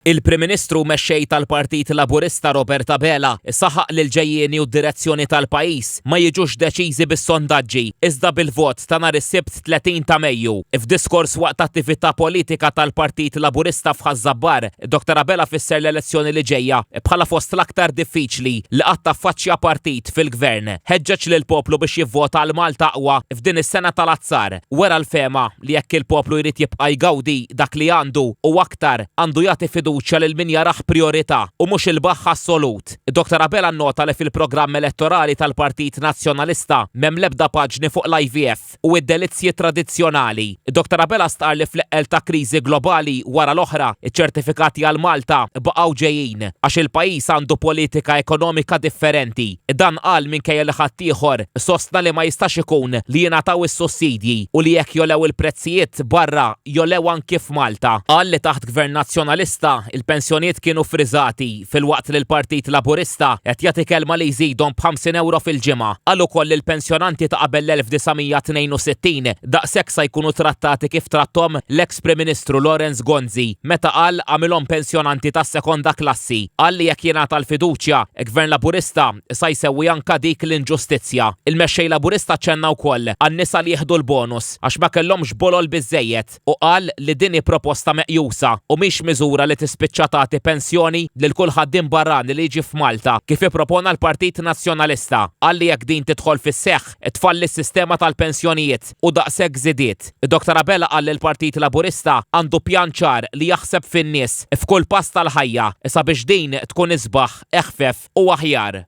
Il-Prim Ministru u Mexxej tal-Partit Laburista Robert Abela saħaq li l-ġejjieni u d-direzzjoni tal-pajjiż ma jiġux deċiżi bis-sondaġġi iżda bil-vot ta' nhar is-Sibt 30 ta' Mejju. F'diskors waqt attività politika tal-Partit Laburista f'Ħaż-Żabbar, Dottor Abela fisser l-elezzjoni li ġejja bħala fost l-aktar diffiċli li qatt affaċċja partit fil-Gvern. Ħeġġeġ lill-poplu biex jivvota għal Malta aqwa f'din is-sena tal-azzar. Wera l-fehma li jekk il-poplu jrid jibqa' jgawdi dak li għandu u aktar, għandu jagħti fiduċja lil min jarah prijorità u mhux il-baħħ assolut. Dottor Abela nnota li fil-programm elettorali tal-Partit Nazzjonalista m'hemm l-ebda paġni fuq l-IVF u d-delizzji tradizzjonali. Dottor Abela stqarr li fl-eqqel ta' kriżi globali wara l-oħra, iċ-ċertifikati għal Malta baqgħu ġejjin għax il-pajjiż għandu politika ekonomika differenti. Dan qal minkejja li ħaddieħor sostna li ma jistax ikun li jingħataw is-sussidji u li jekk jogħlew il-prezzijiet barra jogħlew anki f'Malta. Qal li taħt Gvern Nazzjonalista il-pensjonijiet kienu ffriżati filwaqt li l-Partit Laburista qed jagħti kelma li jżidhom b'ħamsin ewro fil-ġimgħa. Qal ukoll li l-pensjonanti ta' qabel l-1962 daqshekk sa jkunu trattati kif tratthom l-eks Prim Ministru Lawrence Gonzi meta qal għamilhom pensjonanti tas-sekonda klassi. Qal li jekk jingħata l-fiduċja, Gvern Laburista sa jsewwi anka dik l-inġustizzja. Il-Mexxej Laburista aċċenna wkoll għan-nisa li jieħdu l-bonus għax ma kellhomx bolol biżżejjed u qal li din hi proposta meqjusa u mhix miżura li tispiċċa tagħti pensjoni lil kull ħaddiem barrani li jiġi f'Malta kif ippropona l-Partit Nazzjonalista. Qal li jekk din tidħol fis-seħħ tfalli s-sistema tal-pensjonijiet u daqshekk żidiet. Dottor Abela qal li l-Partit Laburista għandu pjan ċar li jaħseb fin-nies f'kull pass tal-ħajja sabiex din tkun isbaħ, eħfef u aħjar.